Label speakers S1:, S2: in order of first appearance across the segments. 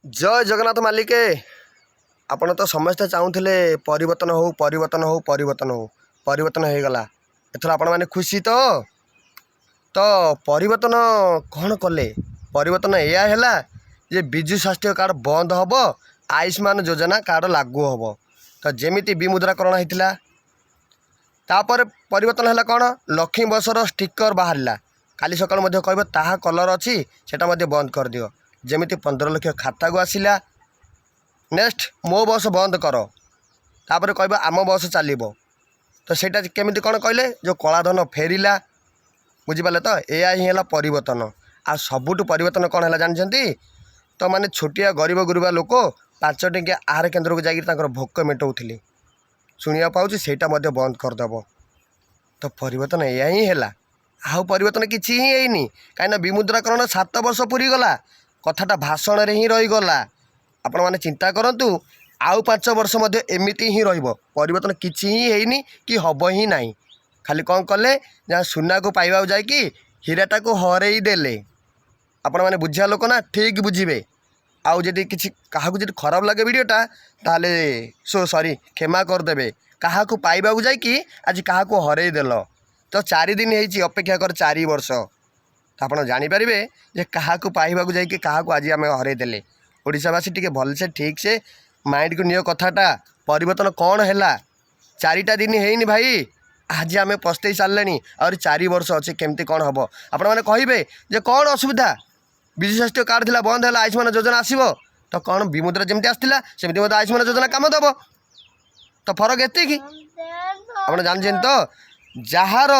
S1: ଜୟ ଜଗନ୍ନାଥ ମାଲିକେ। ଆପଣ ତ ସମସ୍ତେ ଚାହୁଁଥିଲେ ପରିବର୍ତ୍ତନ ହଉ, ପରିବର୍ତ୍ତନ ହଉ, ପରିବର୍ତ୍ତନ ହଉ। ପରିବର୍ତ୍ତନ ହେଇଗଲା। ଏଥର ଆପଣମାନେ ଖୁସି ତ? ତ ପରିବର୍ତ୍ତନ କ'ଣ କଲେ? ପରିବର୍ତ୍ତନ ଏଇଆ ହେଲା ଯେ ବିଜୁ ସ୍ୱାସ୍ଥ୍ୟ କାର୍ଡ଼ ବନ୍ଦ ହେବ, ଆୟୁଷ୍ମାନ ଯୋଜନା କାର୍ଡ଼ ଲାଗୁ ହେବ। ତ ଯେମିତି ବିମୁଦ୍ରାକରଣ ହେଇଥିଲା, ତାପରେ ପରିବର୍ତ୍ତନ ହେଲା କ'ଣ? ଲକ୍ଷ୍ମୀ ବସର ଷ୍ଟିକର ବାହାରିଲା। କାଲି ସକାଳୁ ମଧ୍ୟ କହିବ ତାହା କଲର୍ ଅଛି, ସେଇଟା ମଧ୍ୟ ବନ୍ଦ କରିଦିଅ। ଯେମିତି 15 ଲକ୍ଷ ଖାତାକୁ ଆସିଲା। ନେକ୍ସଟ, ମୋ ବସ୍ ବନ୍ଦ କର। ତାପରେ କହିବ ଆମ ବସ୍ ଚାଲିବ। ତ ସେଇଟା କେମିତି କ'ଣ କହିଲେ? ଯେଉଁ କଳାଧନ ଫେରିଲା, ବୁଝିପାରିଲେ ତ? ଏଇଆ ହିଁ ହେଲା ପରିବର୍ତ୍ତନ। ଆଉ ସବୁଠୁ ପରିବର୍ତ୍ତନ କ'ଣ ହେଲା ଜାଣିଛନ୍ତି ତ? ମାନେ ଛୋଟିଆ ଗରିବ ଗୁରୁବା ଲୋକ 5 ଟଙ୍କିଆ ଆହାର କେନ୍ଦ୍ରକୁ ଯାଇକି ତାଙ୍କର ଭୋକ ମେଣ୍ଟାଉଥିଲେ, ଶୁଣିବାକୁ ପାଉଛି ସେଇଟା ମଧ୍ୟ ବନ୍ଦ କରିଦେବ। ତ ପରିବର୍ତ୍ତନ ଏଇଆ ହିଁ ହେଲା, ଆଉ ପରିବର୍ତ୍ତନ କିଛି ହିଁ ହେଇନି। କାହିଁକିନା ବିମୁଦ୍ରାକରଣ 7 ବର୍ଷ ପୁରିଗଲା, କଥାଟା ଭାଷଣରେ ହିଁ ରହିଗଲା। ଆପଣମାନେ ଚିନ୍ତା କରନ୍ତୁ, ଆଉ 5 ବର୍ଷ ମଧ୍ୟ ଏମିତି ହିଁ ରହିବ। ପରିବର୍ତ୍ତନ କିଛି ହିଁ ହେଇନି କି ହେବ ହିଁ ନାହିଁ। ଖାଲି କ'ଣ କଲେ? ଯାହା ସୁନାକୁ ପାଇବାକୁ ଯାଇକି ହୀରାଟାକୁ ହରେଇ ଦେଲେ। ଆପଣମାନେ ବୁଝିବା ଲୋକ ନା, ଠିକ୍ ବୁଝିବେ। ଆଉ ଯଦି କିଛି କାହାକୁ ଯଦି ଖରାପ ଲାଗେ ଭିଡ଼ିଓଟା, ତାହେଲେ ସୋ ସରି, କ୍ଷମା କରିଦେବେ। କାହାକୁ ପାଇବାକୁ ଯାଇକି ଆଜି କାହାକୁ ହରେଇ ଦେଲ। ତ 4 ଦିନ ହେଇଛି, ଅପେକ୍ଷା କର 4 ବର୍ଷ, ତ ଆପଣ ଜାଣିପାରିବେ ଯେ କାହାକୁ ପାଇବାକୁ ଯାଇକି କାହାକୁ ଆଜି ଆମେ ହରେଇ ଦେଲେ। ଓଡ଼ିଶାବାସୀ, ଟିକେ ଭଲସେ ଠିକ୍ସେ ମାଇଣ୍ଡକୁ ନିଅ କଥାଟା। ପରିବର୍ତ୍ତନ କ'ଣ ହେଲା? ଚାରିଟା ଦିନ ହେଇନି ଭାଇ, ଆଜି ଆମେ ପସ୍ତେଇ ସାରିଲେଣି। ଆହୁରି 4 ବର୍ଷ ଅଛି, କେମିତି କ'ଣ ହେବ? ଆପଣମାନେ କହିବେ ଯେ କ'ଣ ଅସୁବିଧା? ବିଜୁ ସ୍ୱାସ୍ଥ୍ୟ କାର୍ଡ଼ ଥିଲା, ବନ୍ଦ ହେଲା, ଆୟୁଷ୍ମାନ ଯୋଜନା ଆସିବ। ତ କ'ଣ ବିମୁଦ୍ରା ଯେମିତି ଆସିଥିଲା, ସେମିତି ମଧ୍ୟ ଆୟୁଷ୍ମାନ ଯୋଜନା କାମ ଦେବ। ତ ଫରକ ଏତିକି। ଆପଣ ଜାଣିଛନ୍ତି ତ, ଯାହାର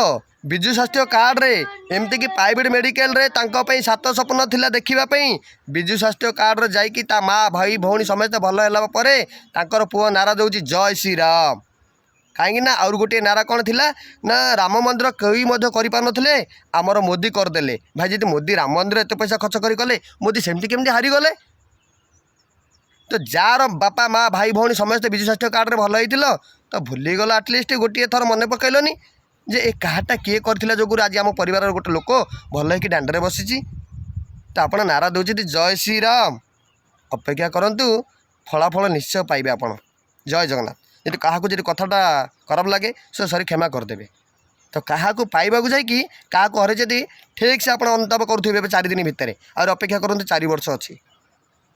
S1: ବିଜୁ ସ୍ୱାସ୍ଥ୍ୟ କାର୍ଡ଼ରେ ଏମିତିକି ପ୍ରାଇଭେଟ୍ ମେଡ଼ିକାଲରେ ତାଙ୍କ ପାଇଁ ସାତ ସ୍ୱପ୍ନ ଥିଲା ଦେଖିବା ପାଇଁ, ବିଜୁ ସ୍ୱାସ୍ଥ୍ୟ କାର୍ଡ଼ରେ ଯାଇକି ତା ମା, ଭାଇ, ଭଉଣୀ ସମସ୍ତେ ଭଲ ହେଲା ପରେ ତାଙ୍କର ପୁଅ ନାରା ଦେଉଛି ଜୟ ଶ୍ରୀରାମ। କାହିଁକି ନା ଆହୁରି ଗୋଟିଏ ନାରା କ'ଣ ଥିଲା ନା, ରାମ ମନ୍ଦିର କେହି ମଧ୍ୟ କରିପାରୁନଥିଲେ, ଆମର ମୋଦି କରିଦେଲେ। ଭାଇ, ଯଦି ମୋଦି ରାମ ମନ୍ଦିର ଏତେ ପଇସା ଖର୍ଚ୍ଚ କରି କଲେ, ମୋଦି ସେମିତି କେମିତି ହାରିଗଲେ? ତ ଯାହାର ବାପା, ମା, ଭାଇ, ଭଉଣୀ ସମସ୍ତେ ବିଜୁ ସ୍ୱାସ୍ଥ୍ୟ କାର୍ଡ଼ରେ ଭଲ ହେଇଥିଲ, ତ ଭୁଲିଗଲ, ଆଟଲିଷ୍ଟ ଗୋଟିଏ ଥର ମନେ ପକାଇଲନି ଯେ ଏ କାର୍ଡ଼ଟା କିଏ କରିଥିଲା ଯୋଗୁରୁ ଆଜି ଆମ ପରିବାରର ଗୋଟେ ଲୋକ ଭଲ ହେଇକି ଦାଣ୍ଡରେ ବସିଛି। ତ ଆପଣ ନାରା ଦେଉଛନ୍ତି ଜୟ ଶ୍ରୀରାମ। ଅପେକ୍ଷା କରନ୍ତୁ, ଫଳାଫଳ ନିଶ୍ଚୟ ପାଇବେ ଆପଣ। ଜୟ ଜଗନ୍ନାଥ। ଯଦି କାହାକୁ ଯଦି କଥାଟା ଖରାପ ଲାଗେ, ସେ ସରି, କ୍ଷମା କରିଦେବେ। ତ କାହାକୁ ପାଇବାକୁ ଯାଇକି କାହାକୁ ହରେଇ ଯଦି ଠିକ୍ ସେ ଆପଣ ଅନୁତାପ କରୁଥିବେ ଏବେ 4 ଦିନ ଭିତରେ, ଆହୁରି ଅପେକ୍ଷା କରନ୍ତୁ, 4 ବର୍ଷ ଅଛି।